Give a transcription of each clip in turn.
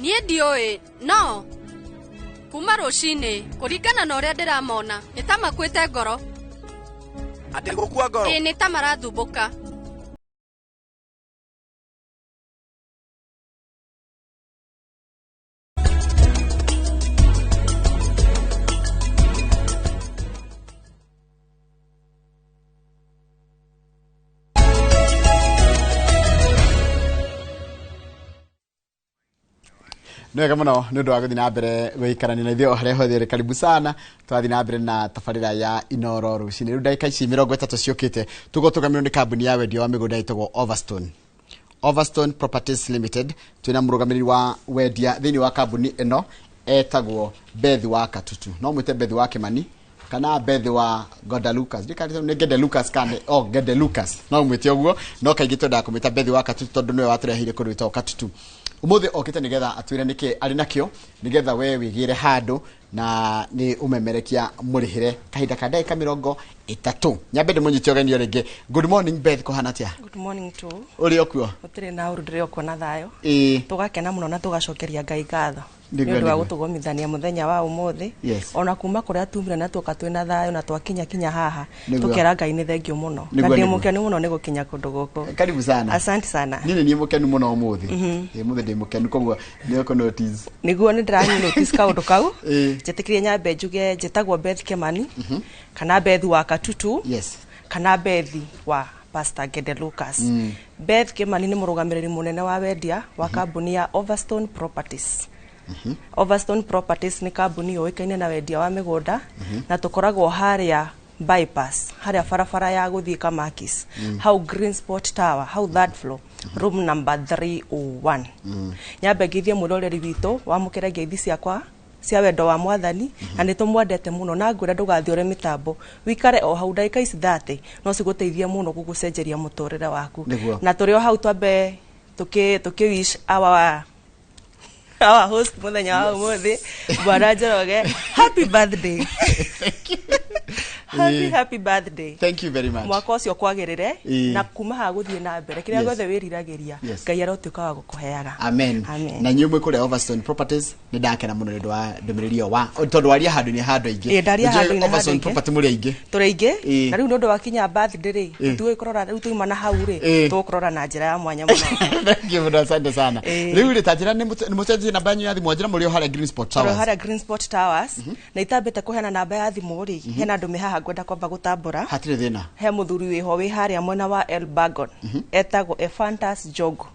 Niĩ ndiũĩ no kuma rũcinĩ kũringana na ũrĩa ndĩramona nĩ ta makuĩte ngoro. Atĩ gũkua ngoro? Ĩĩ, nĩ ta marathumbũka. Nĩ wega mũno nĩ ũndũ wa gũthiĩ na mbere gũikarania na ithuĩ o harĩa hothe ũrĩ. Karibu sana. Twathiĩ na mbere na tabarĩra ya Inoro rũcinĩ. Rĩu ndagĩka ici 30 ciũkĩte tũgũkorwo tũrũgamĩrĩirwo nĩ kambuni ya wendia wa mĩgũnda ĩtagwo Overstone, Overstone Properties Limited. Twĩna mũrũgamĩrĩri wa wendia thĩinĩ wa kambuni ĩno etagwo Beth wa Katutu. No mwĩte Beth wa Kĩmani kana Beth wa Goda Lucas. Ndikari nĩ Gede Lucas kana oh Gede Lucas. No mwĩte ũguo, no kaingĩ twendaga kũmwĩta Beth wa Katutu tondũ nĩwe watũreheire kũndũ gwĩtagwo Katutu. Ũmũthĩ okĩte nĩgetha atwĩre nĩkĩ arĩ nakĩo nĩgetha we wĩgĩre handũ na nĩ ũmemerekia mũrĩhĩre kahinda ka ndagĩka 30. Nyambe ndĩmũnyite ũgeni o rĩngĩ. Good morning Beth, kũhana atĩa? Good morning too. Ũrĩ o kuo? Gũtirĩ na ũru, ndĩrĩ o kuo na thayũ. Ĩĩ. Tũgakena mũno na tũgacokeria Ngai ngatho Nĩguo, nĩ ũndũ wa nĩguo. gũtũgomithania mũthenya wa ũmũthĩ. Ona kuma kũrĩa tumire na tuoka twĩna thayũ na twakinya kinya haha, tũkera Ngai nĩ thengio mũno. Na ndĩ mũkenu mũno nĩ gũkinya kũndũ gũkũ. Karibu sana. Asante sana. Niĩ nĩ niĩ mũkenu mũno ũmũthĩ. Ĩĩ, ũmũthĩ ndĩ mũkenu, koguo nĩ ũkũ notice. Nĩguo nĩ ndĩra notice kaũndũ kau. Njĩtĩkĩrie nyambe njuge njĩtagwo Beth Kĩmani kana Beth wa Katutu kana Beth wa Pastor Gede Lucas. Beth Kĩmani nĩ mũrũgamĩrĩri mũnene wa wendia wa kambuni ya Overstone Properties. Overstone Properties nĩ kambuni yũĩkaine na wendia wa mĩgũnda na tũkoragwo harĩa bypass, harĩa barabara ya gũthiĩ Kamakis, hau Green Spot Tower, hau third floor, room number 301. Nyambe ngeithie mwĩroreri witũ, wamũkĩre ngeithi ciakwa cia wendo wa Mwathani, na nĩ tũmwendete mũno na ngwĩra ndũgathiore mĩtambo, wikare o hau ndagĩka ici 30 no cigũteithie mũno gũgũcenjeria mũtũrĩre waku. Na tũrĩ o hau twambe tũkĩ wish our host mũthenya wa ũmũthĩ, Bwana Njoroge, happy birthday. Happy, happy birthday. Thank you very much. Mwaka ũcio kwagĩrĩre na kuma haha gũthiĩ na mbere kĩrĩa gĩothe wĩriragĩria, Ngai arotuĩka wa gũkũheaga. Amen. Amen. Na inyuĩ mwĩ kũrĩa Overstone Properties, nĩ ndakena mũno nĩ ũndũ wa ndũmĩrĩri ĩyo wa tondũ waria handũ-inĩ handũ aingĩ. Ĩĩ, ndaria Nĩnjũĩ handũ-inĩ handũ Overstone aingĩ. Property mũrĩ aingĩ. Tũrĩ aingĩ. Na rĩu nĩ ũndũ wa kinya birthday rĩ, tũtigũgĩkũrora rĩu twauma na hau rĩ, tũgũkũrora na njĩra ya mwanya mũno. Thank you mũno, asante sana. Rĩu rĩ, ta njĩra nĩ mũcenjie namba yanyu ya thimũ, njĩra mũrĩ o harĩa Green Spot Tũrĩ Towers. harĩa Green Spot Towers, na itambĩte kũheana namba ya thimũ rĩ, hena andũ me haha ngwenda kwamba gũtambũra. Hatirĩ thĩna. He mũthuri wĩho wĩ harĩa mwena wa Elbagon, etagwo Ephantus Njogu.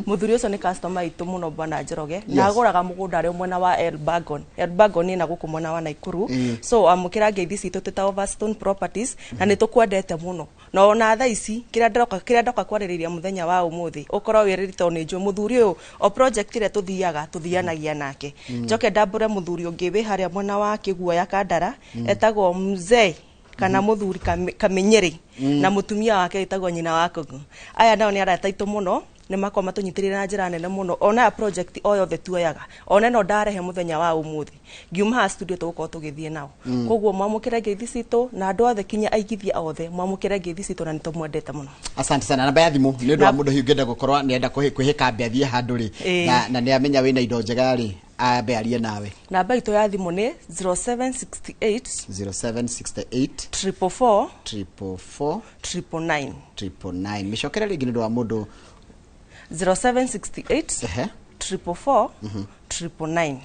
Mũthuri ũcio nĩ customer itũ mũno Bwana Njoroge, na agũraga mũgũnda arĩ mwena wa Elbagon. Elbagon ĩna gũkũ mwena wa Naikuru. So amũkĩra ngeithi citũ twĩ ta Overstone Properties, na nĩ tũkwendete mũno. Na ona thaa ici kĩrĩa ndoka kwarĩrĩria mũthenya wa ũmũthĩ ũkorwo wĩ ready, tondũ nĩ njũĩ mũthuri ũyũ o project ĩrĩa tũthiaga tũthianagia nake. Njoke ndambũre mũthuri ũngĩ wĩ harĩa mwena wa Kĩguoya Kandara, etagwo Mzee kana mũthuri Kamenyeri, na mũtumia wake wĩtagwo nyina wa Kũngũ. Aya nao nĩ arata aitũ mũno, nĩ makoragwo matũnyitĩrĩire na njĩra nene mũno. Ona aya project o yothe tuoyaga, ona ĩno ndarehe mũthenya wa ũmũthĩ, ngiuma haha studio tũgũkorwo tũgĩthiĩ nao. Koguo mwamũkĩre ngeithi citũ, na andũ othe kinya aigithia othe mwamũkĩre ngeithi citũ, na nĩ tũmwendete mũno. Asante sana. Namba ya thimũ nĩ ũndũ wa mũndũ hihi ũngĩenda gũkorwo nĩ enda kwĩhĩka ambe athiĩ handũ rĩ, na nĩ amenya wĩna indo njega rĩ, ambe arie nawe. Namba itũ ya thimũ nĩ 0768 0768 444 444 999. 999. Mĩcokere rĩngĩ nĩ ũndũ wa mũndũ. 0768 444 999.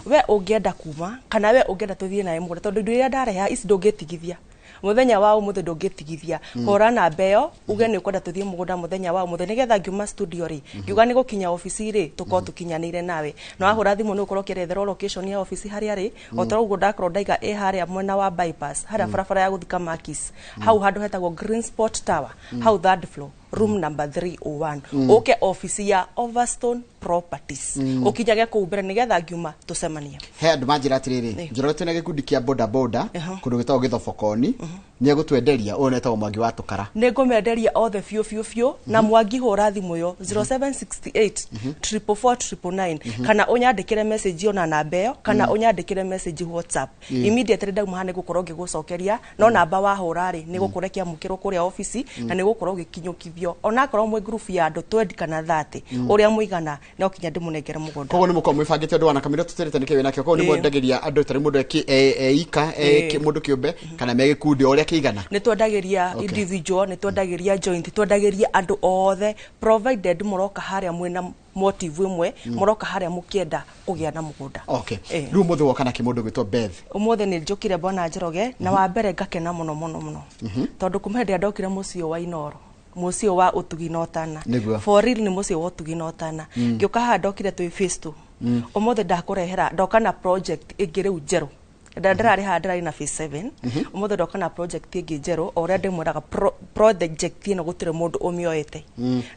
We ũngĩenda kuma kana we ũngĩenda tũthiĩ nawe mũgũnda, tondũ indo iria ndareha ici ndũngĩtigithia mũthenya wa ũmũthĩ, ndũngĩtigithia. Hũra namba ĩyo uge nĩ ũkwenda tũthiĩ mũgũnda mũthenya wa ũmũthĩ, nĩgetha ngiuma studio rĩ, ngiuga nĩ gũkinya obici rĩ, tũkorwo tũkinyanĩire nawe. Na wahũra thimũ nĩ ũkorwo ũkĩeretherwo location ya obici harĩa rĩ, o ta ũguo ndakorwo ndaiga ĩ harĩa mwena wa bypass, harĩa barabara ya gũthiĩ Kamakis, hau handũ hetagwo Green Spot Tower, hau third floor, room number 301. Ũke obici ya Overstone Properties, ũkinyage kũu mbere nĩgetha ngiuma tũcemanie. He andũ manjĩra atĩrĩrĩ, Njoroge twĩna gĩkundi kĩa boda boda kũndũ gĩtagwo Gĩthobokoni, nĩ egũtwenderia ũyũ netagwo Mwangi wa Tũkara. Nĩ ngũmenderia othe biũ biũ biũ. Na Mwangi, hũra thimũ ĩyo 0768 444 999, kana ũnyandĩkĩre message ona namba ĩyo, kana ũnyandĩkĩre message WhatsApp. Immediately ndauma haha nĩ gũkorwo ngĩgũcokeria, no namba wahũra rĩ, nĩ gũkorwo ĩkĩamũkĩrwo kũrĩa obici na nĩ gũkorwo ũgĩkinyũkithio. Ndĩmũteithio onakorwo mwĩ group ya andũ 20 kana 30, ũrĩa mũigana, no kinya ndĩmũnengere mũgũnda. Koguo nĩ mũkorwo mwĩbangĩte ũndũ wa na kamĩro tũterete nĩkĩ wĩnakĩo, koguo nĩ mwendagĩria andũ tarĩ mũndũ eika, mũndũ kĩũmbe kana me gĩkundi, o ũrĩa kĩigana? Nĩ twendagĩria individual, nĩ twendagĩria joint, twendagĩria andũ othe, provided mũroka harĩa mwĩna motive ĩmwe, mũroka harĩa mũkĩenda kũgĩa na mũgũnda. Okay. Rĩu mũthĩ woka na kĩmũndũ gwĩtwo Beth? Ũmũthĩ nĩ njũkire, bwana Njoroge, na wa mbere ngakena mũno mũno mũno, tondũ kuma hĩndĩ ĩrĩa ndokire mũciĩ wa Inoro, mũciĩ wa ũtugi na ũtana. For real, nĩ mũciĩ wa ũtugi na ũtana. Ngĩũka haha ndokire twĩ phase two. Ũmũthĩ ndakũrehera, ndoka na project ĩngĩ rĩu njerũ. Ndĩrarĩ haha, ndĩrarĩ na phase 7. Ũmũthĩ ndoka na project ĩngĩ njerũ. O ũrĩa ndĩmwĩraga, project ĩno gũtirĩ mũndũ ũmĩoete,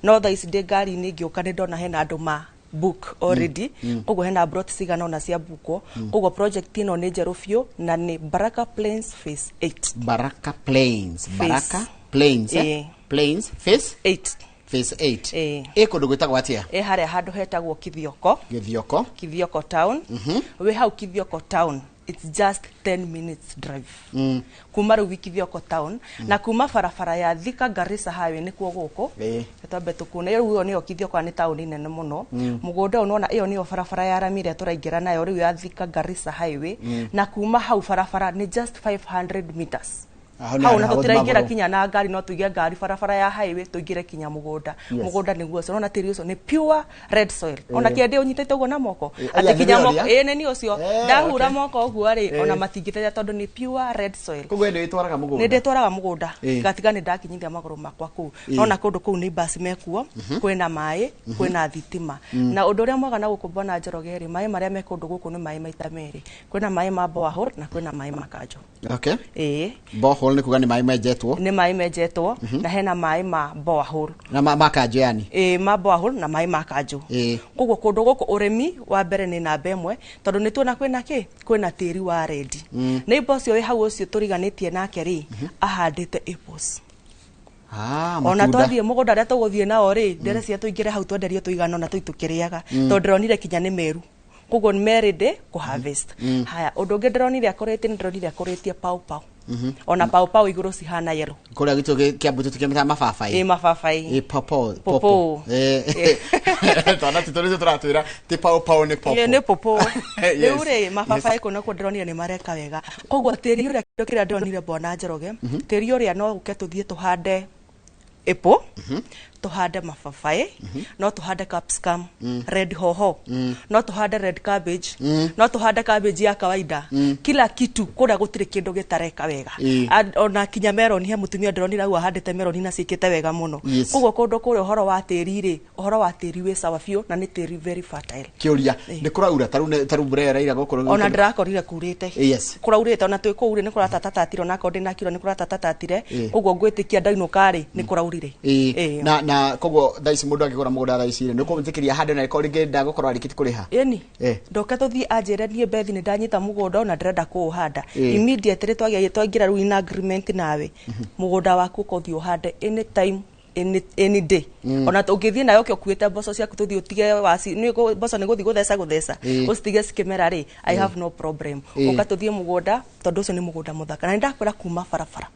no thaa ici ndĩ ngari-inĩ ngĩũka nĩ ndona hena andũ ma book already. Koguo hena plot cigana ũna cia bukwo. Koguo project ĩno nĩ njerũ biũ na nĩ Baraka Plains Phase 8. Baraka Plains. Phase. Baraka Plains, eh? Plains Phase 8. Phase 8. Ĩĩ. Ĩ kũndũ gwĩtagwo atĩa? Ĩ harĩa handũ hetagwo Kithioko. Gĩthioko. Kithioko town. Wĩ hau Kithioko town, it's just 10 minutes drive kuma rĩu Kithioko town, na kuma barabara ya Thika Garissa Highway nĩkuo gũkũ. Twambe tũkune rĩu, ĩyo nĩyo Kithioko, nĩ taũni nene mũno. Mũgũnda ũyũ nĩwona, ĩyo nĩyo barabara ya rami ĩrĩa tũraingĩra nayo rĩu ya Thika Garissa Highway, na kuma hau barabara nĩ just 500 meters. Hau nĩ Hau harĩa na hagũthiĩ tũtiraingĩra magũrũ. kinya na ngari, no tuige ngari barabara ya highway tũingĩre kinya mũgũnda. Mũgũnda nĩguo ũcio ũrona, tĩri ũcio nĩ pure red soil, ona kĩendĩ ũnyitĩte ũguo na moko Aya, atĩ kinya nĩ moko ũrĩa? ĩĩ nĩ niĩ ũcio ndahura moko ũguo rĩ, ona matingĩteithia tondũ nĩ pure red soil. Koguo nĩ wĩtwaraga mũgũnda? Nĩ ndĩtwaraga mũgũnda. Ngatiga nĩ ndakinyithia magũrũ makwa kũu. Nona kũndũ kũu nĩ basi mekuo, kwĩna maĩ, kwĩna thitima, na ũndũ ũrĩa mwega na gũkũ, bwana Njoroge rĩ, maĩ marĩa me kũndũ gũkũ nĩ maĩ maita merĩ: kwĩna maĩ ma borehole na kwĩna maĩ ma kanjũ. Ĩĩ. Borehole nĩ kuga nĩ maĩ menjetwo? Nĩ maĩ menjetwo na hena maĩ ma borehole. Na ma kanjũ yani? Ĩĩ, ma borehole na maĩ ma kanjũ. Koguo kũndũ gũkũ ũrĩmi wa mbere nĩ namba ĩmwe, tondũ nĩ tuona kwĩna kĩ, kwĩna tĩri wa red. Neighbor ũcio wĩ hau, ũcio tũriganĩtie nake rĩ, ahandĩte apples. Ona Ona twathiĩ mũgũnda ũrĩa tũgũthiĩ nao rĩ, ndĩrecia tũingĩre hau twenderio tũigana ona tũi tũkĩrĩaga, tondũ ndĩronire kinya nĩ meru, koguo nĩ meready kũ harvest. Haya, ũndũ ũngĩ ndĩronire akũrĩtie, nĩ ndĩronire akũrĩtie pau pau, ona pau pau igũrũ cihana yellow. Kũrĩa gitũ kĩambu tũkĩmĩta mababai. Ĩ, mababai. Ĩ, popo. Popo. Twana titũ nĩcio tũratwĩra ti pau pau, nĩ popo. Ĩ, nĩ popo. Rĩu rĩ, mababai kũu nakuo ndĩronire nĩ mareka wega. Koguo tĩri ũrĩa, kĩndũ kĩrĩa ndĩronire, bwana Njoroge, tĩri ũrĩa no ũke tũthiĩ tũhande apple, tũhande mababai, no tũhande capsicum, red hoho, no tũhande red cabbage, no tũhande cabbage ya kawaida, kila kitu. Kũrĩa gũtirĩ kĩndũ gĩtareka wega. Ona kinya meroni, he mũtumia ndĩronire hau ahandĩte meroni na ciĩkĩte wega mũno. Koguo kũndũ kũrĩa ũhoro wa tĩri rĩ, ũhoro wa tĩri wĩ sawa biũ na nĩ tĩri very fertile. Kĩũria, nĩ kũraura tarĩu mbura ĩyo ĩraira gũkũ? Ona ndĩrakorire kurĩte. Kũraurĩte ona twĩ kũu rĩ, nĩ kũratatatatire, ona akorwo ndĩnakira nĩ kũratatatatire. Koguo ngwĩtĩkia ndainũka rĩ, nĩ kũraurire. Na koguo thaa ici mũndũ angĩgũra mũgũnda thaa ici rĩ, nĩ ũkũmwĩtĩkĩria hande na ĩkorwo rĩngĩ ndagũkorwo arĩkĩtie kũrĩha? Ĩni. Ndoke tũthiĩ, anjĩre niĩ Bethi nĩ ndanyita mũgũnda na ndĩrenda kũũhanda. Immediately twagĩa twaingĩra rĩu in agreement nawe, mũgũnda waku ũkothiĩ ũhande anytime, any day. Ona ũngĩthiĩ nayo ũke ũkuĩte mboco ciaku, tũthiĩ ũtige waci nĩ mboco nĩ gũthiĩ gũtheca gũtheca, ũcitige cikĩmera rĩ, I have no problem. Ũka tũthiĩ mũgũnda, tondũ ũcio nĩ mũgũnda mũthaka na nĩ ndakwĩra kuma barabara,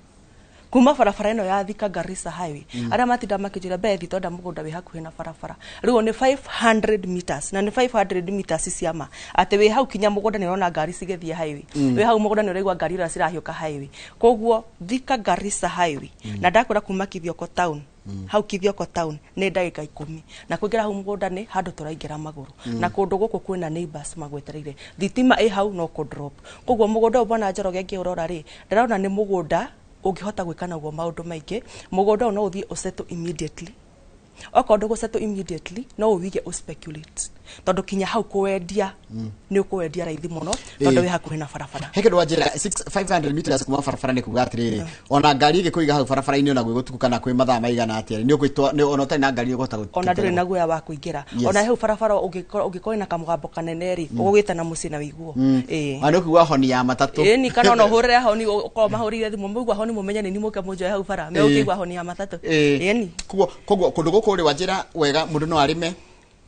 kuma barabara ĩno ya Thika Garissa Highway. Arĩa matinda makĩnjĩra, "Bethi, twenda mũgũnda wĩ hakuhĩ na barabara," rĩu nĩ 500 meters, na nĩ 500 meters ciama atĩ wĩ hau kinya mũgũnda nĩ ũrona ngari cigĩthiĩ highway. Wĩ hau mũgũnda nĩ ũraigua ngari ũrĩa cirahiũka highway. Koguo Thika Garissa Highway, na ndakwĩra kuma Kithioko town, hau Kithioko town nĩ ndagĩka 10, na kũingĩra hau mũgũnda nĩ handũ tũraingĩra magũrũ. Na kũndũ gũkũ kwĩna neighbors magwetereire, thitima ĩ hau no kũ drop. Koguo mũgũnda ũyũ, bwana Njoroge, ngĩũrora rĩ, ndĩrona nĩ mũgũnda ũngĩhota gwĩka naguo maũndũ maingĩ. Mũgũnda ũyũ no ũthiĩ ũsettle immediately. Okorwo ndũgũsettle immediately, no ũwige ũspeculate, tondũ kinya hau kũwendia nĩ ũkũwendia raithi mũno, tondũ wĩ hakuhĩ na barabara. He kĩndũ wanjĩra, 500 meters kuma barabara, nĩ kuga atĩrĩrĩ, ona ngari ĩgĩkũiga hau barabara-inĩ, ona gwĩ gũtukũ kana kwĩ mathaa maigana atĩa, nĩ ũgwĩtwa ona ũtarĩ na ngari nĩ ũkũhota Ona ndũrĩ na guoya wa kũingĩra. Ona hau barabara ũngĩkorwo ĩna kamũgambo kanene rĩ, ũgũgĩta na mũciĩ na wĩiguo. Ĩĩ. Na nĩ ũkuigua honi ya matatũ. Ĩni, kana ona ũhũrĩre honi, ũkorwo mahũrĩire thimũ, mũigua honi mũmenye nĩ ni mũke mũnjoe hau bara, megũkĩigua honi ya matatũ. Ĩni. Koguo kũndũ gũkũ rĩ, wanjĩra wega, mũndũ no arĩme,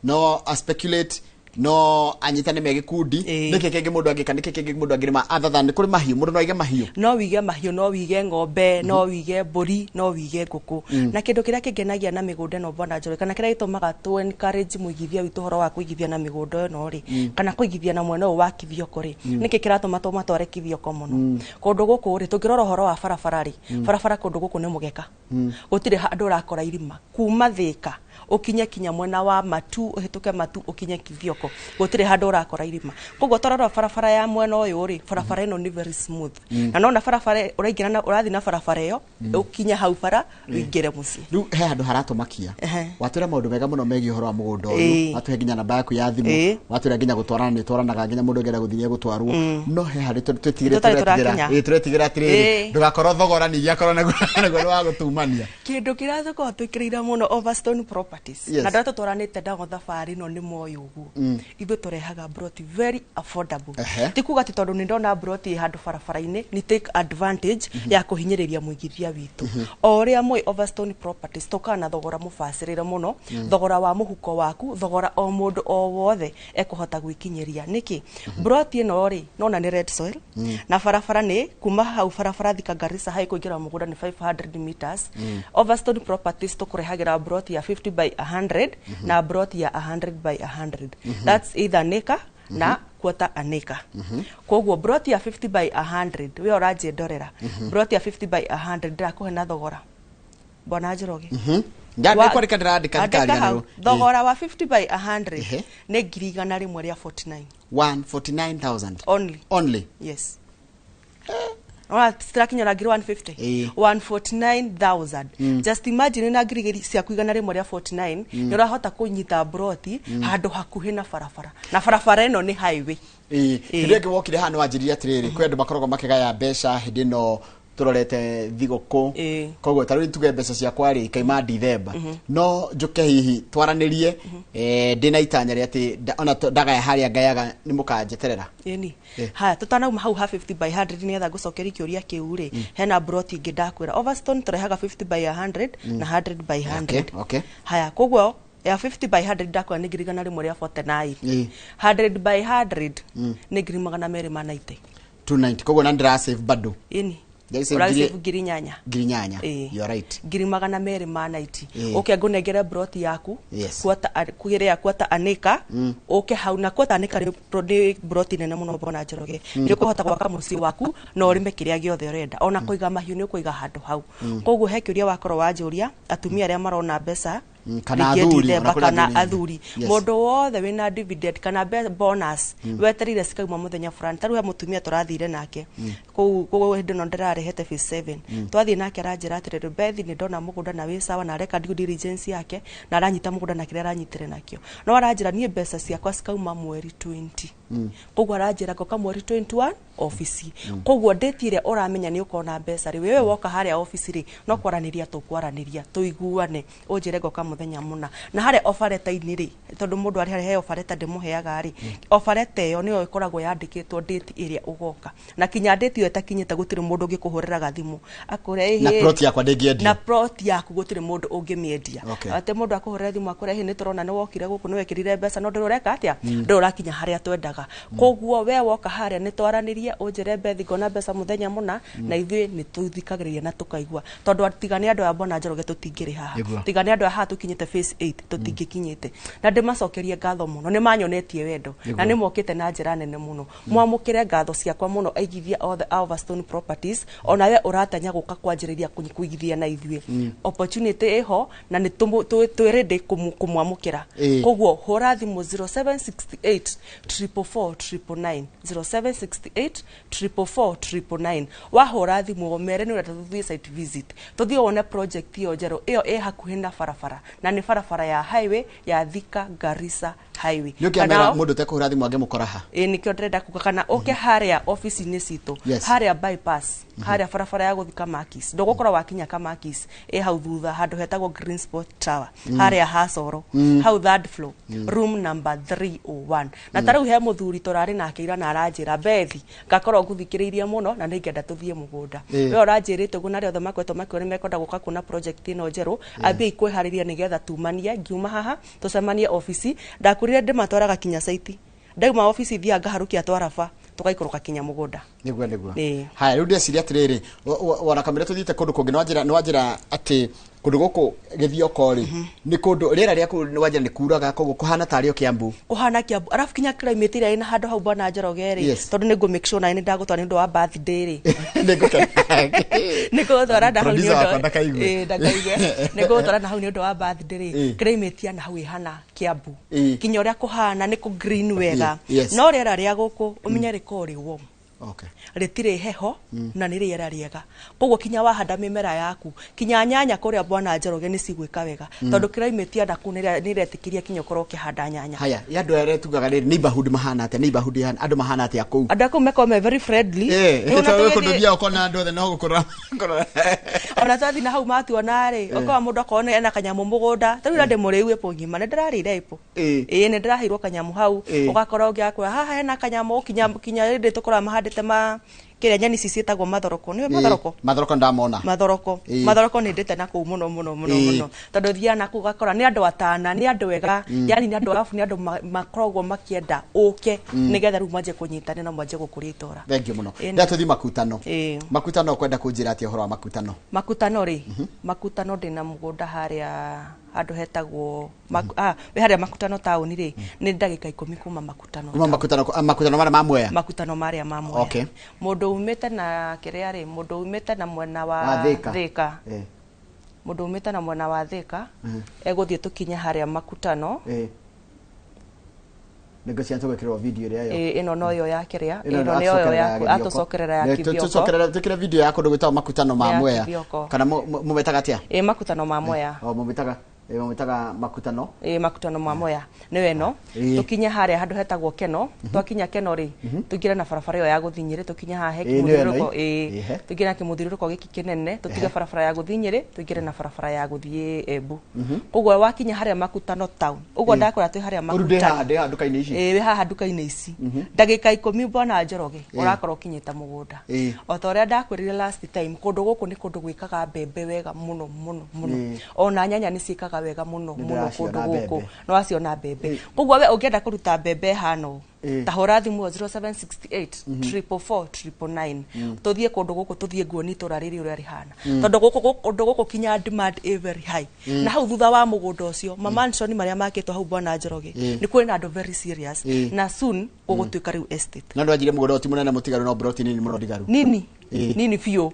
no a speculate, No anyitane me gikundi niki kingi mundu angika niki kingi mundu angirima other than kuri mahiu mundu no aige mahiu no wige mahiu no wige ng'ombe no wige mburi no wige nguku na kindu kiria kingenagia na migunda no bwana Njoroge kana kiria gitumaga tu encourage muigithia witu horo wa kuigithia na migunda ino ri kana kuigithia na mwena wa Kithioko ri niki kiratuma tumatware Kithioko muno kundu guku ri tungirora horo wa barabara ri barabara kundu guku ni mugeka gutire handu urakora irima kuma Thika ukinye kinya mwena wa Matu uhituke Matu ukinye Kithioko gutire handu urakora irima koguo torora barabara ya mwena uyu ri barabara ino ni very smooth na nona barabara uraingira na urathi na barabara iyo ukinye hau bara uingire mucii riu he handu haratumakia watwira maundu mega muno megie uhoro wa mugunda uyu watuhe nginya namba yaku ya thimu watwira nginya gutwarana ni twaranaga nginya mundu ngenda guthie gutwarwo no he hari twetigire twetigire atiriri ndugakorwo thogora ni giakorwo naguo ni wa gutumania kindu kiria tukorwo twikirire muno Overstone Properties na ndio tutwaranite ndago thabari no ni moyo uguo ithuĩ tũrehaga broti very affordable ti kuga ati tondu ni ndona broti handu barabara-inĩ ni take advantage ya kũhinyĩrĩria mũigithia witũ o ũrĩa mũĩ Overstone Properties tũkaga na thogora mũbacĩrĩre mũno thogora wa mũhuko waku thogora o mũndũ o wothe ekũhota gwĩkinyĩria nĩkĩ broti ĩno rĩ nona nĩ red soil na barabara nĩ kuma hau barabara Thika Garissa hai kũingĩra mũgũnda nĩ 500 meters Overstone Properties tũkũrehagĩra broti ya 50 by 100 na broti ya 100 by 100 that's either an acre na quarter an acre koguo broti ya 50 by 100 we ũranjĩndorera broti ya 50 by 100 ndĩrakũhe na thogora bwana Njoroge ndandĩka ndĩrandĩka ndikariganĩrwo thogora wa 50 by 100 nĩ 149,000 149,000 only yes Ona tirakinyora ngiri 150 149,000 just imagine na ngiri ciaku 149 ni urahota kunyita broti handu hakuhi na barabara na barabara ino ni highway hĩndĩ ĩngĩ wokire haha nĩwanjĩrire atĩrĩrĩ kwĩ andũ makoragwo makĩgaya mbeca hĩndĩ ĩno turorete thigũkũ koguo ta rĩu tuge mbeca ciakwa rĩ ikaima Dithemba no njuke hihi twaranirie ndĩna itanya rĩa atĩ ona ndagaya harĩa ngayaga nĩ mũkanjeterera ĩni haya tutanauma hau ha 50 by 100 nĩgetha ngũcokerie kĩũria kĩu rĩ hena broti ĩngĩ ndakwĩra Overstone tũrehaga 50 by 100 na 100 by 100 okay haya koguo ya 50 by 100 ndakwa nĩ 149 100 by 100 nĩ 290 290 koguo na ndĩra save bado ĩni ũrasave ngiri inyanya ngiri inyanya you are right 290 uke ngunengere broti yaku kwata kwata anika uke hau na kwata anika ni broti nene muno bona Njoroge ni ukuhota gwaka mucii waku na urime kiria giothe urenda ona kuiga mahiu ni ukuiga handu hau koguo he kiuria wakorwo wanjuria atumia aria marona mbeca kana athuri kana athuri mundu wothe wina dividend kana bonus weterire cikauma muthenya fulani taru he mutumia turathire nake kuu kuu hindi no ndirarehete phase 7 twathie nake aranjira atiriri Bethi ni ndona mugunda na wi sawa na areka due diligence yake na aranyita mugunda na kiria aranyitire nakio no aranjira nie mbeca ciakwa cikauma mweri 20 koguo aranjira ngoka mweri 21 office koguo ndetire uramenya ni ukona mbeca ri wewe woka haria office ri no kwaraniria tukwaraniria tuiguane unjire ngoka muthenya muna na haria offer letter-inĩ ri tondu mundu ari haria he offer letter ndimuheaga ri offer letter iyo niyo ikoragwo yandikitwo date iria ugoka na kinya date iyo itakinyite gutiri mundu ungikuhuriraga thimu akure na plot yakwa ndingiendia na plot yaku gutiri mundu ungimiendia ate mundu akuhurira thimu akure hi ni turona ni wokire guku ni wekirire mbeca no ndureka atia ndurakinya haria twendaga koguo we woka haria ni twaranirie unjire Bethi ngona mbeca muthenya muna na ithuĩ ni tuthikagĩrĩria na tukaigua tondu tiga nĩ andũ aya bona Njoroge tũtingĩrĩ haha tiga nĩ andũ aya haha tũkinyĩte phase 8 tũtingĩkinyĩte na ndĩmacokerie ngatho mũno nĩ manyonetie wendo na nĩ mokĩte na njĩra nene mũno mwamũkĩre ngatho ciakwa mũno aigithia othe a Overstone Properties ona we ũratanya gũka kwanjĩrĩria kũigithia na ithuĩ opportunity ĩho na nĩ twĩ ready kũmwamũkĩra koguo hũra thimũ 0768 444 999 0768 444 999 wahũra thimũ mere nĩ ũrenda tũthiĩ site visit tũthiĩ wone project ĩyo njerũ ĩyo ĩ hakuhĩ na barabara na nĩ barabara ya highway ya Thika Garissa highway nĩ ũkĩamera mũndũ ũtekũhũra thimũ angĩmũkora ha ĩ nĩkĩo ndĩrenda kuga kana ũke harĩa ofici-inĩ citũ Harĩa bypass, harĩa barabara ya gũthiĩ Kamakis, ndũgũkorwo wakinya Kamakis, ĩ hau thutha handũ hetagwo Green Spot Tower, harĩa ha Coro, hau third floor, room number 301. Na ta rĩu he mũthuri tũrarĩ nake ira na aranjĩra, "Bethi, ngakorwo ngũthikĩrĩirie mũno na nĩngenda tũthiĩ mũgũnda." We ũranjĩrĩte ũguo, na arĩa othe makoretwo makiuga nĩ mekwenda gũka kuona project ĩno njerũ, ambie kwĩharĩria nĩgetha tumanie. Ngiuma haha tũcemanie obici, ndakwĩrire ndĩmatwaraga kinya site. Ndauma obici thiaga ngaharũkia twaraba, tũgaikũrũka kinya mũgũnda. Nĩguo. Ĩĩ. Haya, rĩu ndĩreciria atĩrĩrĩ, wona kamĩra tũthiĩte kũndũ kũngĩ, nĩwanjĩra atĩ kũndũ gũkũ Gĩthioko rĩ, nĩ kũndũ rĩera rĩa kũu, nĩwanjĩra nĩ kuraga, koguo kũhana tarĩ o Kĩambu. Kũhana Kiambu, arabu kinya climate ĩrĩa ĩna handũ hau, bwana Njoroge rĩ, tondũ nĩ ngũ make sure nawe nĩ ndagũtwara nĩ ũndũ wa birthday rĩ. Nĩngũkena. Nĩ ngũgũtwara na hau nĩ Producer wakwa ũndũ ndakaigue. Ĩĩ, ndakaigue. Nĩ ngũgũtwara na hau nĩ ũndũ wa birthday rĩ. Climate ya na hau ĩhana Kiambu. Kinya ũrĩa kũhana nĩ kũ green wega. No rĩera rĩa gũkũ ũmenye rĩkoragwo rĩ warm, rĩtirĩ heho, na nĩ rĩera rĩega, koguo kinya wahanda mĩmera yaku, kinya nyanya kũrĩa, bwana Njoroge, nĩ cigwĩka wega, tondũ climate ya nakũu nĩ ĩretĩkĩria kinya ũkorwo ũkĩhanda nyanya. Haya, ya andũ arĩa tugaga rĩrĩ, neighborhood mahana atĩa? Neighborhood andũ mahana atĩa kũu? Andũ a kũu makoragwo me very friendly. Rĩu ona Tondũ tũgĩthiĩ- kũndũ thiaga ũkona andũ othe no gũkũra. Ona twathi na hau matuona rĩ, ũkora mũndũ akorwo ena kanyamũ mũgũnda. Ta rĩu ira ndĩmũrĩu ĩpũ ng'ima, nĩ ndĩrarĩire ĩpũ. Ĩĩ, nĩ ndĩraheirwo kanyamũ hau. Ũgakora ũngĩ akwĩra haha hena kanyamũ, kinya rĩndĩ tũkoraga mahandĩte ma kĩrĩa, nyeni ici ciĩtagwo mathoroko, nĩwe mathoroko. Mathoroko ndamona. Mathoroko. Mathoroko nĩ ndĩte na kũu mũno mũno mũno mũno, tondũ thiaga na kũu ũgakora nĩ andũ atana, nĩ andũ ega, yani nĩ andũ, arabu nĩ andũ makoragwo makĩenda ũke nĩgetha rĩu mwanjie kũnyitanĩra na mwanjie gũkũria itũra. Thank you mũno. Ĩĩ. Nda tũthiĩ makutano. Makutano, ũkwenda kũnjĩra atĩa ũhoro wa makutano? Makutano rĩ, makutano ndĩna mũgũnda harĩa handũ hetagwo wĩ harĩa Makutano taũni rĩ, nĩ ndagĩka 10 kuma Makutano. Kuma makutano, makutano marĩa ma Mwea? Makutano marĩa ma Mwea. Mũndũ umĩte na kĩrĩa rĩ, mũndũ umĩte na mwena wa Wa Thĩka. Thĩka. Mũndũ umĩte na mwena wa Thĩka egũthiĩ tũkinye harĩa Makutano. Nĩngũciana tũgwĩkĩrwo video ĩrĩa yo. Ĩ, ĩno noyo ya kĩrĩa, Ĩno ĩno nĩyo ya atũcokerera ya Kithioko. Tũcokerera twĩkĩre video ya kũndũ gwĩtagwo makutano ma Ya Mwea. Kithioko. Kana mũmetaga atĩa? Ĩ, makutano ma Mwea. O mũmetaga makutano. Ĩ, makutano ma Mwea nĩyo ĩno. Tũkinye harĩa handũ hetagwo Keno. Twakinya Keno rĩ, tũingĩre na barabara ĩyo ya gũthiĩ Nyĩrĩ, tũkinye haha he Ĩĩ, nĩyo ĩno. kĩmũthiũrũrũko. Ĩ, Ĩhe. tũingĩre na kĩmũthiũrũrũko gĩkĩ kĩnene, tũtige barabara ya gũthiĩ Nyĩrĩ, tũingĩre na barabara ya gũthiĩ Embu. Koguo wakinya harĩa Makutano town ũguo, ndakwĩra twĩ harĩa Rĩu ndĩ haha Makutano. ndĩ haha nduka-inĩ ici. Ĩ, wĩ haha nduka-inĩ ici, ndagĩka 10, bwana Njoroge, ũrakorwo ũkinyĩte mũgũnda. O ta ũrĩa ndakwĩrire last time, kũndũ gũkũ nĩ kũndũ gwĩkaga mbembe wega mũno mũno mũno. Ona nyanya nĩ ciĩkaga wega mũno Nĩ mũno ndĩraciona kũndũ gũkũ. mbembe. Nĩ waciona mbembe. Koguo we ũngĩenda kũruta mbembe hana ũũ, ta hũra thimũ 0768 444 999, tũthiĩ kũndũ gũkũ, tũthiĩ nguoni itũra rĩrĩ ũrĩa rĩhana, tondũ kũndũ gũkũ kinya demand ĩ very high. Na hau thutha wa mũgũnda ũcio, mamansion marĩa makĩtwo hau, bwana Njoroge, nĩ kwĩ na andũ very serious, na soon gũgũtuĩka rĩu estate. Na ndwanjire mũgũnda ũyũ ti mũnene mũtigaru, no broti nini mũno ndigaru. Nini. Nini biũ.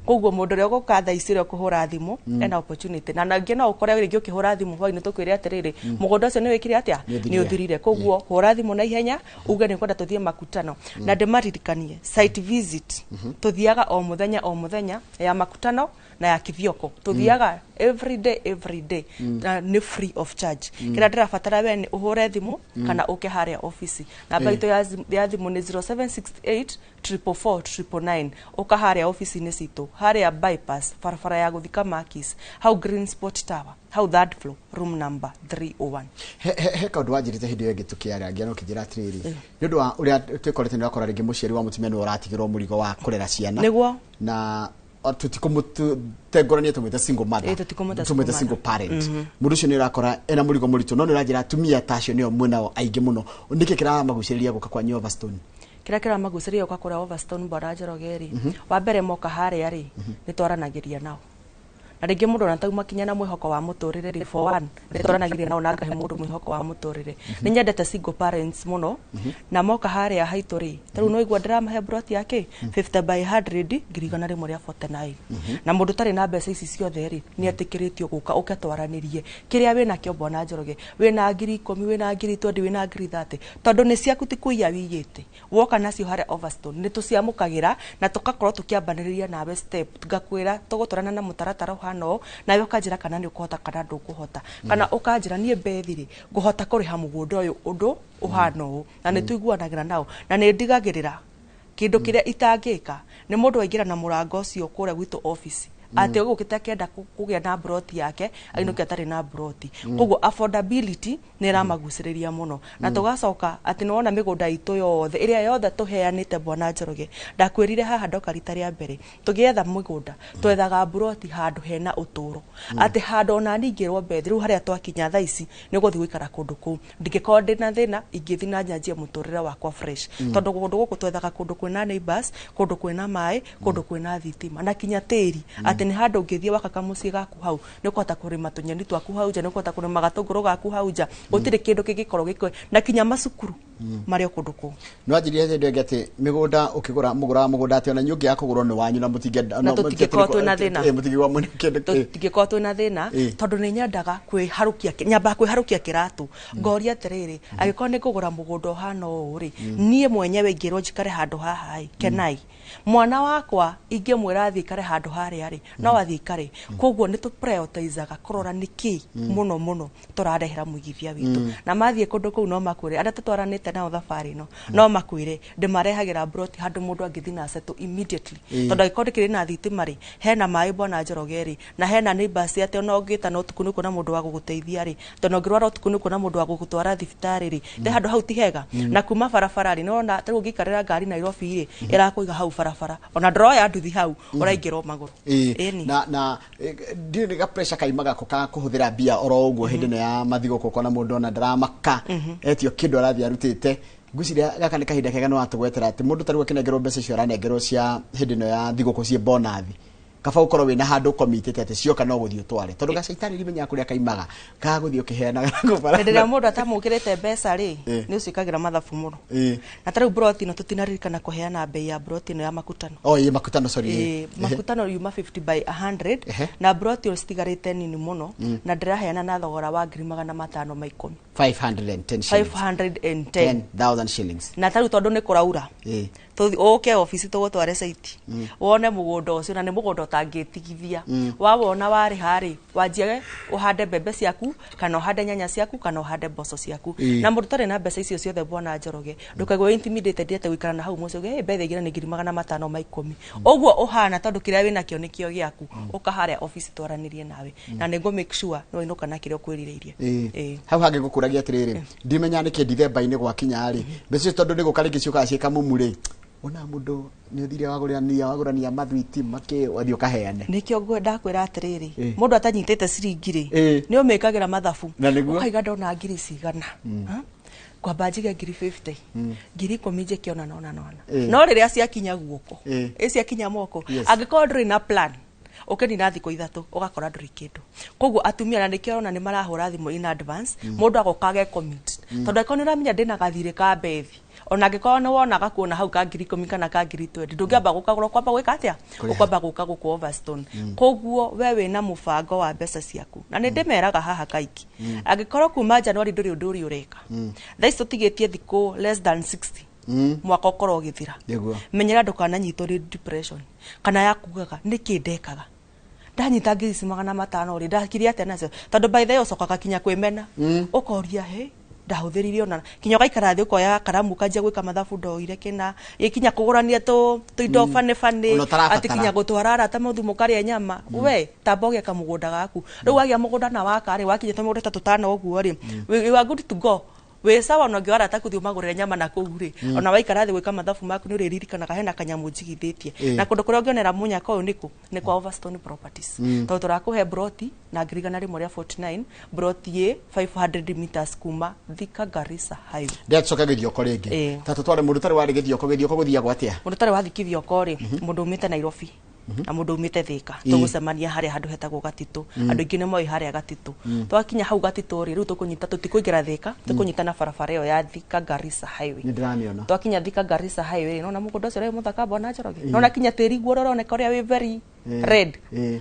Koguo mũndũ ũrĩa ũgũka thaa ici, ũrĩa ũkũhũra thimũ, ena opportunity. Na nangĩ no ũkore rĩngĩ ũkĩhũra thimũ hwainĩ, tũkwĩre atĩrĩrĩ, mũgũnda ũcio nĩ wĩkire atĩa? Nĩ ũthirire. Nĩ ũthirire. Koguo hũra thimũ na ihenya uge nĩ ũkwenda tũthiĩ makutano. Na ndĩmaririkanie, site visit tũthiaga o mũthenya o mũthenya, ya Makutano na ya Kithioko, tũthiaga every day every day, na nĩ free of charge. Kĩrĩa ndĩrabatara we nĩ ũhũre thimũ kana ũke harĩa ofici. Namba itũ ya thimũ nĩ 0768 444 999. Ũka harĩa ofici-inĩ citũ, harĩa bypass, barabara ya gũthika Makis, hau Green Spot Tower, hau third floor, room number 301. He kaũndũ wanjĩrĩte hĩndĩ ĩyo ĩngĩ tũkĩarangia, no kĩnjĩra atĩrĩrĩ, nĩ ũndũ wa ũrĩa twĩkorete, nĩ ũrakora rĩngĩ mũciari wa mũtumia nĩwe ũratigĩrwo mũrigo wa kũrera ciana. Na tũtikũmũtengũrania tũmwĩte single mother. Ĩ, tũtikũmwĩta tũmwĩte single single parent. Mũndũ ũcio nĩ ũrakora ena mũrigo mũritũ, no nĩ ũranjĩra atumia ta acio nĩo mwĩnao aingĩ mũno. Nĩkĩ kĩramagucĩrĩria gũka kwa Overstone? Kĩrĩa kĩramagucĩrĩria ũka kũrĩa Overstone, bwana Njoroge rĩ, wa mbere moka harĩa rĩ, nĩ twaranagĩria nao, na rĩngĩ mũndũ ona tauma kinya na mwĩhoko wa mũtũrĩre rĩ, for one nĩ twaranagĩria nao na ngahe mũndũ mwĩhoko wa mũtũrĩre. Nĩ nyendete single parents mũno, na moka harĩa haitũ rĩ, ta rĩu no igua ndĩramahe broti yake 50 by 100, 149,000, na mũndũ ũtarĩ na mbeca ici ciothe rĩ, nĩ etĩkĩrĩtio gũka ũke twaranĩrie kĩrĩa wĩnakĩo. Bwana Njoroge, wĩna 10,000, wĩna 20,000, wĩna 30,000, tondũ nĩ ciaku, ti kũiya wiyĩte, woka nacio harĩa Overstone nĩ tũciamũkagĩra na tũgakorwo tũkĩambanĩrĩria nawe step. Ngakwĩra tũgũtwarana na mũtaratara ũhana ũũ, nawe ũkanjĩra kana nĩ ũkũhota kana ndũkũhota, kana ũkanjĩra niĩ Bethi rĩ, ngũhota kũrĩha mũgũnda ũyũ ũndũ ũhana ũũ, na nĩ tũiguanagĩra nao, na nĩ ndigagĩrĩra Kĩndũ kĩrĩa itangĩka nĩ mũndũ waingĩra na mũrango ũcio kũrĩa gwitũ office atĩ ũgũkĩte akĩenda kũgĩa na broti yake, ainũke atarĩ na broti. Koguo affordability nĩ ĩramagucĩrĩria mũno. Na tũgacoka atĩ nĩwona mĩgũnda itũ yothe ĩrĩa yothe tũheanĩte, bwana Njoroge, ndakwĩrire haha ndoka rita rĩa mbere tũgĩetha mũgũnda, twethaga broti handũ hena ũtũro, atĩ handũ ona niĩ ingĩrwo Bethi rĩu harĩa twakinya thaa ici nĩ ũgũthiĩ gũikara kũndũ kũu, ndingĩkorwo ndĩna thĩna, ingĩthiĩ na njanjie mũtũrĩre wakwa fresh, tondũ kũndũ gũkũ twethaga kũndũ kwĩna neighbors, kũndũ kwĩna maĩ, kũndũ kwĩna thitima na kinya tĩri, atĩ nĩ handũ ũngĩthiĩ waka kamũciĩ gaku hau, nĩ ũkũhota kũrĩma tũnyeni twaku hau nja, nĩ ũkũhota kũrĩma gatũngũrũ gaku hau nja, gũtirĩ kĩndũ kĩngĩkorwo gĩkĩ na kinya macukuru marĩ o kũndũ kũu. No anjirie hĩndĩ ĩngĩ atĩ mĩgũnda ũkĩgũra, mũgũraga mũgũnda atĩ ona inyuĩ ũngĩaga kũgũrwo nĩ wanyu na mũtingĩenda. Na tũtingĩkorwo twĩna thĩna. Mũtingĩkorwo mwĩna kĩndũ. Tũtingĩkorwo twĩna thĩna, tondũ nĩ nyendaga kwĩharũkia, nyambaga kwĩharũkia kĩratũ, ngoria atĩrĩrĩ, angĩkorwo nĩ ngũgũra mũgũnda ũhana ũũ rĩ, niĩ mwenyewe ingĩrwo njikare handũ haha ĩ kenai, mwana wakwa ingĩmwĩra athiĩ ikare handũ harĩa rĩ, no athiĩ ikare. Koguo nĩ tũprioritizaga kũrora nĩkĩ mũno mũno tũrarehera mũigithia witũ. Na mathiĩ kũndũ kũu no makwĩre, arĩa tũtwaranĩte nao thabarĩ ĩno no makwĩre, ndĩmarehagĩra broti handũ mũndũ angĩthiĩ na settle immediately, tondũ angĩkorwo ndĩkĩrĩ na thitima rĩ, hena maĩ, bwana Njoroge rĩ, na hena neighbors, atĩ ona ũngĩtana ũtukũ nĩ ũkuona mũndũ wa gũgũteithia rĩ, tondũ ũngĩrwara ũtukũ nĩ ũkuona mũndũ wa gũgũtwara thibitarĩ rĩ, te handũ hau ti hega. Na kuma barabara rĩ, nĩwona tarĩu ũngĩikarĩra ngari Nairobi rĩ, ĩrakũiga hau barabara, ona ndũroya nduthi hau, ũraingĩra o magũrũ. Ĩni. Na ndirĩ nĩ ga pressure kaimaga ko ka kũhũthĩra mbia oro ũguo hĩndĩ ĩno ya mathigũkũ, ũkona mũndũ ona ndaramaka, etio kĩndũ arathiĩ arutĩte. Ngwĩciria gaka nĩ kahinda kega nĩ watũgwetera atĩ mũndũ tarĩu akĩnengerwo mbeca icio aranengerwo cia hĩndĩ ĩno ya thigũkũ ciĩ bonathi, kaba ũkorwo wĩna handũ ũkomitĩte atĩ cioka no gũthiĩ ũtware, tondũ gacaitani rimenyaga kũrĩa kaimaga ka gũthiĩ ũkĩheanaga na kũu Hĩndĩ ĩrĩa mũndũ atamũkĩrĩte mbeca rĩ, nĩ ũciĩkagĩra mathabu mũno. Na tarĩu broti ĩno tũtinaririkana kũheana mbei ya broti ĩno ya Makutano. Oh, ĩ Makutano, sorry. Makutano yuma 50 by 100. Na broti ĩyo citigarĩte nini mũno, na ndĩraheana na thogora wa 510,000. 510 shillings. 510. 10,000 shillings. Na tarĩu tondũ nĩ kũraura, ũke obici tũgũtware site wone mũgũnda ũcio, na nĩ mũgũnda ũtangĩtigithia. Wawona warĩha rĩ, wanjie ũhande mbembe ciaku, kana ũhande nyanya ciaku, kana ũhande mboco ciaku. Na mũndũ ũtarĩ na mbeca icio ciothe, bwana Njoroge, ndũkaigue intimidated atĩ gũikara na hau mũciĩ uge, "Hey, mbeca igĩrĩ nĩ 510,000," ũguo ũhana, tondũ kĩrĩa wĩnakĩo nĩkĩo gĩaku. Ũka harĩa obici twaranĩrie nawe, na nĩngũ make sure nĩ wainũka na kĩrĩa ũkwĩrirĩirie. Hau hangĩ ngũkũragia atĩrĩrĩ, ndimenya nĩkĩ ndithemba-inĩ gwakinya rĩ, mbeca icio tondũ nĩ gũka rĩngĩ ciũkaga ciĩ kamumu rĩ, ona mũndũ nĩ ũthire wagũrania wagũrania mathwiti makĩ, wathiĩ ũkaheane. Nĩkĩo ndakwĩra atĩrĩrĩ, mũndũ atanyitĩte ciringi rĩ, nĩ ũmĩkagĩra mathabu. Na nĩguo. Ũkaiga ndona ngiri cigana. Ha? Ngwamba njige ngiri 50, 10,000 njĩke ona nona nona. No rĩrĩa ciakinya guoko, ĩ ciakinya moko, angĩkorwo ndũrĩ na plan, ũkĩnina thikũ 3 ũgakora ndũrĩ kĩndũ. Koguo atumia, na nĩkĩo ũrona nĩ marahũra thimũ in advance, mũndũ agoka agecommit, tondũ angĩkorwo nĩ ũramenya ndĩna gathirĩ ka Bethi, ona angĩkorwo nĩ wonaga kuona hau ka 10,000 kana ka 20,000, ndũngĩamba gũkagũra, ũkwamba gwĩka atĩa? Kũrĩha. Ũkwamba gũka gũkũ Overstone. Koguo we wĩna mũbango wa mbeca ciaku, na nĩ ndĩmeraga haha kaingĩ, angĩkorwo kuma January ndũrĩ ũndũ ũrĩa ũreka, thaa ici tũtigĩtie thikũ less than 60 mwaka ũkorwo ũgĩthira, menyera ndũkananyitwo nĩ depression kana ya kugaga nĩkĩ ndekaga ndanyita ngiri ici 500 rĩ, ndakire atĩa nacio, tondũ by the way ũcokaga kinya kwĩmena, ũkoria, he ndahũthĩrire ona kinya ũgaikara thĩ ũkoya karamu ũkanjia gwĩka mathabu, ndoire kĩna ĩ kinya kũgũrania tũindo bane bane. Ona ũtarabatara. Atĩ kinya gũtwara arata mũthiĩ mũkarĩe nyama, we tamba ũgĩaka mũgũnda gaku. Rĩu wagĩa mũgũnda na waka rĩ, wakinya tũmĩgũnda ta tũtano ũguo rĩ, you are good to go, wĩ sawa. Ona ũngĩoya arata kũthiĩ ũmagũrĩre nyama na kũu rĩ, ona waikara thĩ gwĩka mathabu maku nĩ ũrĩririkanaga hena kanyamũ njigithĩtie. Na kũndũ kũrĩa ũngĩonera mũnyaka ũyũ nĩkũ? Nĩ kwa Overstone Properties, tondũ tũrakũhe broti na ngiri 149, broti ĩ 500 meters kuma Thika Garissa Highway. Ndĩracoka Gĩthioko rĩngĩ. Ta tũtware mũndũ ũtarĩ warĩ Gĩthioko. Gĩthioko gũthiagwo atĩa? Mũndũ ũtarĩ wathiĩ Kĩthioko rĩ, mũndũ umĩte Nairobi na mũndũ umĩte Thika, tũgũcemania harĩa handũ hetagwo Gatitũ. Andũ aingĩ nĩ moĩ harĩa Gatitũ. Twakinya hau Gatitũ rĩ, rĩu tũkũnyita, tũtikũingĩra Thika, tũkũnyita na barabara ĩyo ya Thika Garissa Highway. Nĩ ndĩramĩona. Twakinya Thika Garissa Highway, nona mũgũnda ũcio ũrĩa wĩ mũthaka, bwana Njoroge, nona kinya tĩri guo ũroneka ũrĩa wĩ very Red.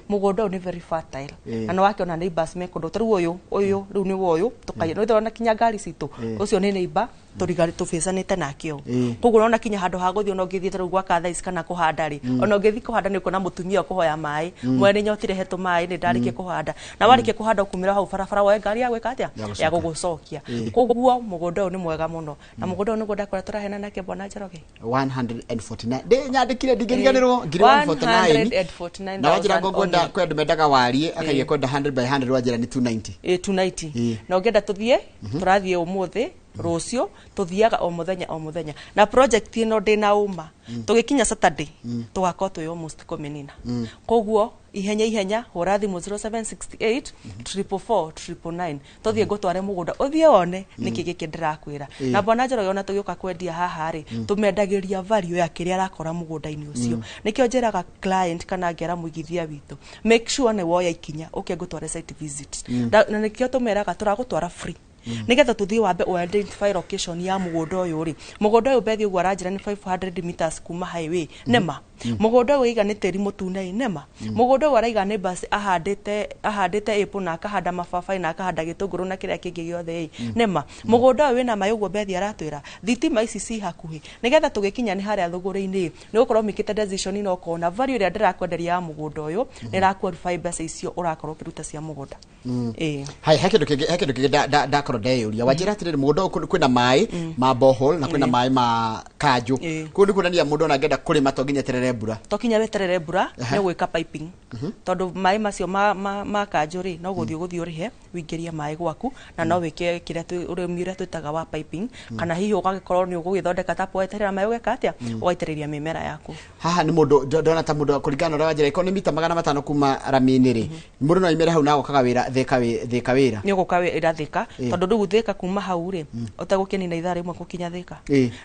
Mũgũnda ũyũ nĩ very fertile. Na nĩ wakĩona neighbors me kũndũ ta rĩu ũyũ ũyũ rĩu nĩguo ũyũ tũkaiya nĩ ũrona kinya ngari citũ ũcio nĩ neighbor tũrigari tũbĩcanĩte nake ũũ. Koguo ũrona kinya handũ ha gũthiĩ ona ũngĩthiĩ ta rĩu gwaka thaa ici kana kũhanda rĩ, ona ũngĩthiĩ kũhanda nĩ ũkuona mũtumia ũkũhoya maĩ, mwene nyotire he tũmaĩ nĩ ndarĩkia kũhanda, na warĩkia kũhanda ũkumĩra hau barabara woe ngari ya gwĩka atĩa, ya gũgũcokia. Koguo mũgũnda ũyũ nĩ mwega mũno, na mũgũnda ũyũ nĩguo ndakora tũraheana nake bwana Njoroge. 149 ndĩ nyandĩkire ndingĩriganĩrwo ngiri 149 na wanjĩra ngo ngwenda kwĩ andũ mendaga warie akaiga kwenda 100 by 100 wanjĩra nĩ 290. Ĩ 290. Na ũngĩenda tũthiĩ tũrathiĩ ũmũthĩ rũciũ, tũthiaga o mũthenya o mũthenya, na project ĩno ndĩna ũma tũgĩkinya Saturday tũgakorwo twĩ almost kũmĩnina. Koguo ihenya ihenya hũra thimũ 0768 444 999 tũthiĩ ngũtware mũgũnda ũthiĩ wone nĩkĩ gĩkĩ ndĩrakwĩra. Na bwana Njoroge, ona tũgĩũka kwendia haha rĩ, tũmendagĩria value ya kĩrĩa arakora mũgũnda-inĩ ũcio. Nĩkĩo njĩraga client kana ngera mũigithia witũ, make sure nĩ woya ikinya ũke ngũtware site visit. Na nĩkĩo tũmeraga tũragũtwara free, nigetha tuthie wambe identify location ya mũgũnda ũyũ rĩ. Mũgũnda ũyũ bethi ũguo aranjĩra nĩ 500 meters kuma highway, nĩma? Mũgũnda ũyũ aiga nĩ tĩri mũtune, nĩma? Mũgũnda ũyũ araiga nĩ basi ahandĩte apple na akahanda mababaĩ na akahanda gĩtũngũrũ na kĩrĩa kĩngĩ gĩothe, ĩ nĩma? Mũgũnda ũyũ wĩna maĩ ũguo bethi aratwĩra, thitima ici ci hakuhĩ, nĩgetha tũgĩkinya nĩ harĩa thũgũrĩ-inĩ nĩ gũkorwo mĩkĩte decision na ũkona value ĩrĩa ndĩrakwenderia ya mũgũnda ũyũ nĩ ĩra qualify mbeca icio ũrakorwo ũkĩruta cia mũgũnda. Ĩĩ. Hai, he kĩndũ kĩngĩ ndakorwo ndeyũria. Wanjĩra atĩrĩrĩ, mũgũnda ũyũ kwĩna maĩ ma borehole na kwĩna maĩ ma kanjũ. Kũu nĩ kuonania mũndũ ona angĩenda kũrĩma to nginya eterere mbura. To kinya weterere mbura, nĩ gwĩka piping, tondũ maĩ macio ma kanjũ rĩ, no gũthiĩ ũgũthiĩ ũrĩhe ũingĩrie maĩ gwaku, na no wĩke kĩrĩa ũrĩmi ũrĩa twĩtaga wa piping, kana hihi ũgagĩkorwo nĩ ũgũgĩthondeka tap weterera maĩ ũgeka atĩa, ũgaitĩrĩria mĩmera yaku. Haha nĩ mũndũ ndona ta mũndũ kũringana na ũrĩa wanjĩra ĩkorwo nĩ mita 500 kuma rami-inĩ rĩ, mũndũ no aimĩre hau na agokaga wĩra Thĩka Thĩka wĩra. Nĩ ũgũka wĩra Thĩka, tondũ rĩu Thĩka kuma hau rĩ, ũtegũkĩnina ithaa rĩmwe gũkinya Thĩka.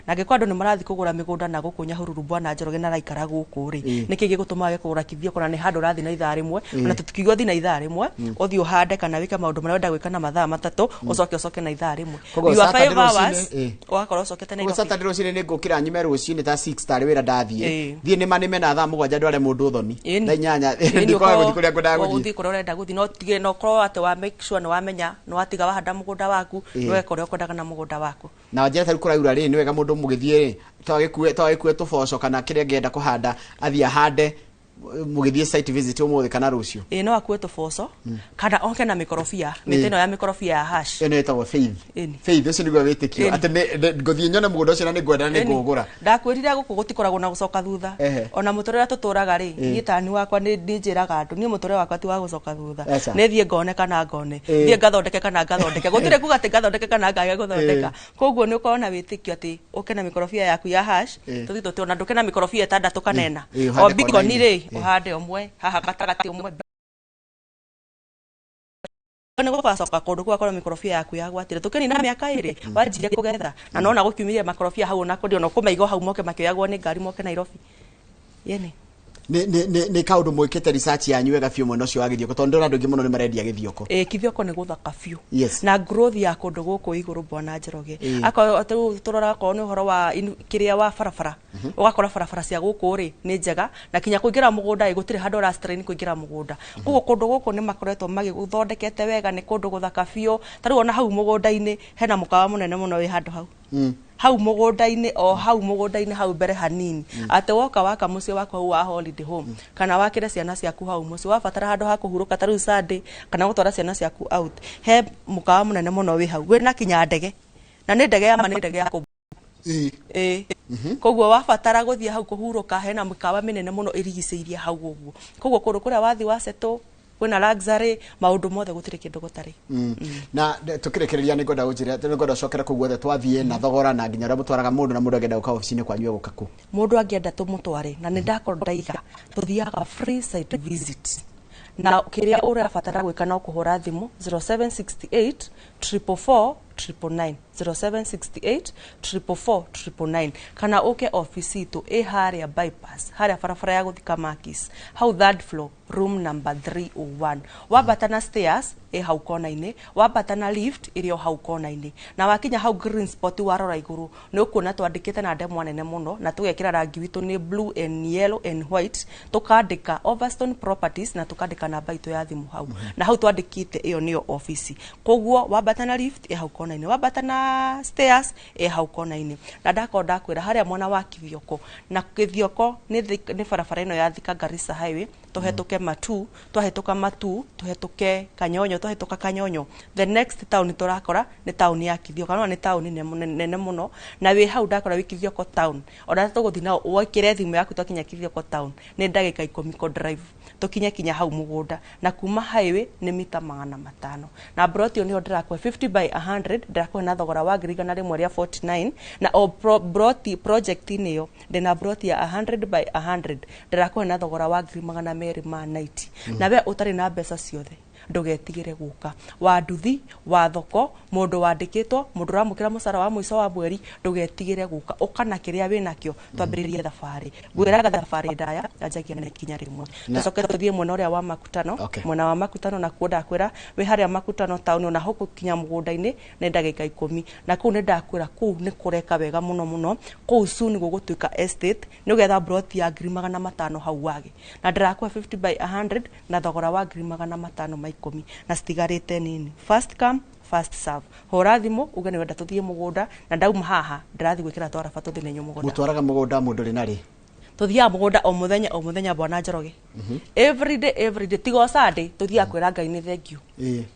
Na angĩkorwo andũ nĩ marathiĩ kũgũra mĩgũnda na gũkũ Nyahururu, bwana Njoroge, na araikara gũkũ rĩ, nĩkĩ gĩgũtũma wage kũgũra Kithioko na nĩ handũ ũrathiĩ na ithaa rĩmwe? Ona tũtikiuga ũthiĩ na ithaa rĩmwe, ũthiĩ ũhande kana wĩke maũndũ marĩa ũrenda gwĩka na mathaa 3, ũcoke na ithaa rĩmwe. Koguo You are Saturday 5 hours rũcinĩ, ũgakorwo ũcokete Koguo Nairobi. Saturday rũcinĩ nĩ ngũkĩra nyume rũcinĩ ta 6 tarĩ wĩra ndathiĩ, thiĩ nĩma nĩme na thaa 7 ndware mũndũ ũthoni, thaa 8 ndikwaga gũthiĩ kũrĩa ngwendaga gũthiĩ. Gũthiĩ kũrĩa ũrenda gũthiĩ, no tige no ũkorwo atĩ wa make sure nĩ wamenya nĩ watiga wahanda mũgũnda waku, nĩ weka ũrĩa ũkwendaga na mũgũnda waku. Na wanjĩra ta rĩu kũraura rĩ, nĩ wega mũndũ mũgĩthiĩ rĩ to agĩkue tũboco kana kĩrĩa angĩenda kũhanda athiĩ ahande mũgĩthiĩ site visit ũmũthĩ kana rũciũ. Ĩĩ, no akue tũboco kana oke na mĩkorobia, mĩtĩ ĩno ya mĩkorobia ya hash. Ĩno ĩtagwo faith. Faith ũcio nĩguo wĩtĩkio atĩ ngũthiĩ nyone mũgũnda ũcio na nĩ ngwenda na nĩ ngũgũra. Ndakwĩrire gũkũ gũtikoragwo na gũcoka thutha. Ona mũtũrĩre ũrĩa tũtũraga rĩ, niĩ tani wakwa nĩ njĩraga andũ, niĩ mũtũrĩre wakwa ti wa gũcoka thutha. Aca. Nĩ thiĩ ngone kana ngone, thiĩ ngathondeke kana ngathondeke, gũtirĩ kuga atĩ ngathondeke kana ngage gũthondeka. Koguo nĩ ũkorwo na wĩtĩkio atĩ ũke na mĩkorobia yaku ya hash, tũthiĩ tũtĩ ona ndũke na mĩkorobia ĩtandatũ kana ĩna. Ũhande O bikoni kona-inĩ. rĩ, ũhande ũmwe haha gatagatĩ, ũmwe nĩ gũgacoka kũndũ gũgakorwo mĩkorobia yaku yagwatire tũkĩnina mĩaka 2 wanjirie kũgetha, na nona gũkiumĩria makorobia hau ona kũndĩ ona kũmaiga hau moke makĩoyagwo nĩ ngari moke Nairobi yeni. Nĩ kaũndũ mwĩkĩte research yanyu wega biũ mwena ũcio wa Gĩthioko, tondũ ndĩrona andũ aingĩ mũno nĩ marendia Gĩthioko. Ĩ, Kithioko nĩ gũthaka biũ. Na growth ya kũndũ gũkũ igũrũ, bwana Njoroge, akorwo rĩu tũrora akorwo nĩ ũhoro wa kĩrĩa wa barabara, ũgakora barabara cia gũkũ rĩ nĩ njega, na kinya kũingĩra mũgũnda ĩ, gũtirĩ handũ ũra strain kũingĩra mũgũnda. Koguo kũndũ gũkũ nĩ makoretwo magĩthondekete wega, nĩ kũndũ gũthaka biũ. Ta rĩu ona hau mũgũnda-inĩ hena mũkawa mũnene mũno wĩ handũ hau hau mũgũnda-inĩ, o hau mũgũnda-inĩ hau mbere hanini, atĩ woka waka mũciĩ waku hau wa holiday home, kana wakĩre ciana ciaku hau mũciĩ, wabatara handũ ha kũhurũka ta rĩu Sunday kana gũtwara ciana ciaku out, he mũkawa mũnene mũno wĩ hau wĩna kinya ndege, na nĩ ndege ya ma, nĩ ndege ya kũ ĩĩ. Koguo wabatara gũthiĩ hau kũhurũka, hena mĩkawa mĩnene mũno ĩrigicĩirie hau ũguo. Koguo kũndũ kũrĩa wathiĩ wasetũ kwĩna luxury maũndũ mothe, gũtirĩ kĩndũ gũtarĩ. Na tũkĩrĩkĩrĩria nĩ ngwenda ũnjĩre, nĩ ngwenda ũcokere kũu guothe twathiĩ na thogora na nginya ũrĩa mũtwaraga mũndũ, na mũndũ angĩenda gũka obici-inĩ kwanyu egũka kũ? Mũndũ angĩenda tũmũtware, na nĩ ndakorwo ndaiga tũthiaga free site visit, na kĩrĩa ũrabatara gwĩka no kũhũra thimũ 0768 444. 999, 0768 444 999, kana ũke ofici itũ ĩ harĩa bypass, harĩa barabara ya gũthika Makis, hau third floor, room number 301. Wambata na stairs ĩ hau kona-inĩ, wambata na lift ĩrĩ o hau kona-inĩ, na wakinya hau green spot warora igũrũ nĩ ũkuona twandĩkĩte na ndemwa nene mũno na tũgekĩra rangi witũ nĩ blue and yellow and white, tũkandĩka Overstone Properties na tũkandĩka namba itũ ya thimũ hau, na hau twandĩkĩte ĩyo nĩyo ofici. Koguo wambata na lift ĩ hau kona-inĩ, wambata na stairs ĩ hau kona-inĩ, na ndakorwo ndakwĩra harĩa mwena wa Kithioko, na Kithioko nĩ barabara ĩno ya Thika Garissa Highway, tũhetũke Matu, twahĩtũka Matu tũhetũke Kanyonyo, twahĩtũka Kanyonyo the next town tũrakora nĩ town ya Kithioko, no nĩ town nene mũno, na wĩ hau ndakora wĩ Kithioko town, ona tũgũthiĩ nao wĩkĩre thimũ yaku twakinya Kithioko town nĩ ndagĩka 10 ko drive tũkinye kinya hau mũgũnda, na kuma highway nĩ mita 500, na broti ĩyo nĩyo ndĩrakũhe 50 by 100, ndĩrakũhe na thogora wa 149,000, na o broti project-inĩ ĩyo ndĩna broti ya 100 by 100 ndĩrakũhe na thogora wa 290,000. Na we ũtarĩ na mbeca ciothe ndũgetigĩre gũka, wa nduthi, wa thoko, mũndũ wandĩkĩtwo, mũndũ ũramũkĩra mũcara wa mũico wa mweri, ndũgetigĩre gũka, ũka na kĩrĩa wĩnakĩo twambĩrĩrie thabarĩ. Ngwĩraga thabarĩ ndaya yanjagia na ikinya rĩmwe. Tũcoke tũthiĩ mwena ũrĩa wa Makutano. Mwena wa Makutano nakuo ndakwĩra wĩ harĩa Makutano town, ona hau gũkinya mũgũnda-inĩ nĩ ndagĩka 10, na kũu nĩ ndakwĩra kũu nĩ kũreka wega mũno mũno, kũu soon gũgũtuĩka estate, nĩ ũgetha broti ya 500,000 hau wage, na ndĩrakũhe 50 by 100 na thogora wa 510,000, na citigarĩte nini. First come first serve. Hũra thimũ uge nĩ wenda tũthiĩ mũgũnda, na ndauma haha ndĩrathiĩ gwĩkĩra twaraba tũthiĩ na inyuĩ mũgũnda. Mũtwaraga mũgũnda mũndũ rĩ na rĩ? Tũthiaga mũgũnda o mũthenya o mũthenya, bwana Njoroge. Every day, every day, tiga o Sunday tũthiaga kwĩra Ngai nĩ thank you.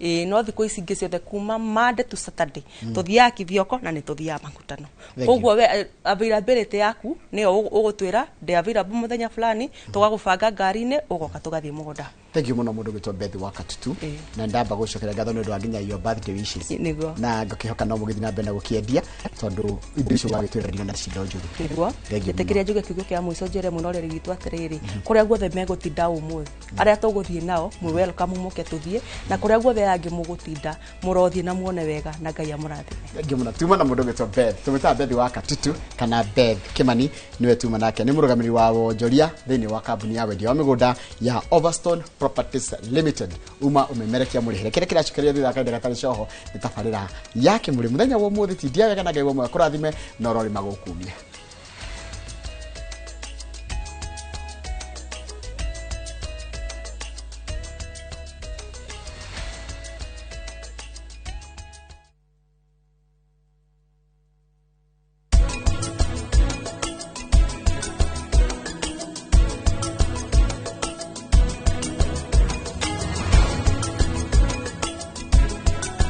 Ĩĩ, no thikũ ici ingĩ ciothe kuma Monday to Saturday tũthiaga Kithioko na nĩ tũthiaga Makutano. Koguo we availability yaku nĩyo ũgũtwĩra ndĩ available mũthenya fulani, tũgagũbanga ngari-inĩ ũgoka tũgathiĩ mũgũnda. Thank you mũno mũndũ gwĩtwo Beth wa Katutu, na ndamba gũcokera ngatho nĩ ũndũ wa nginya your birthday wishes. Nĩguo. Na ngakĩhoka no mũgĩthiĩ na mbere na gũkĩendia tondũ indo icio wagĩtwĩra ndina cindo njũru. Nĩguo. Thank you. Njĩtĩkĩria njuge kiugo kĩa mũico njĩre mũno ũrĩa witũ atĩrĩrĩ, kũrĩa guothe megũtinda ũmũthĩ, arĩa tũgũthiĩ nao mwĩ welcome mũke tũthiĩ, na kũrĩa guothe angĩ mũgũtinda mũrothiĩ na muone wega, na Ngai amũrathime. Thank you mũno. Tuma na mũndũ gwĩtwo Beth, tũmwĩtaga Beth wa Katutu kana Beth Kimani nĩwe tuma nake, nĩ mũrũgamĩrĩri wa wonjoria thĩinĩ wa kambuni ya wendia wa mĩgũnda ya Overstone Properties Limited. Uma ũmemerekia mũrĩhĩre kĩrĩa kĩracokeria thutha wa kahinda gatarĩ coho nĩ tabarĩra ya Kĩmũrĩ. Mũthenya wa ũmũthĩ tindia wega na Ngai wa muoyo akũrathime na ũrorĩ magũkumia.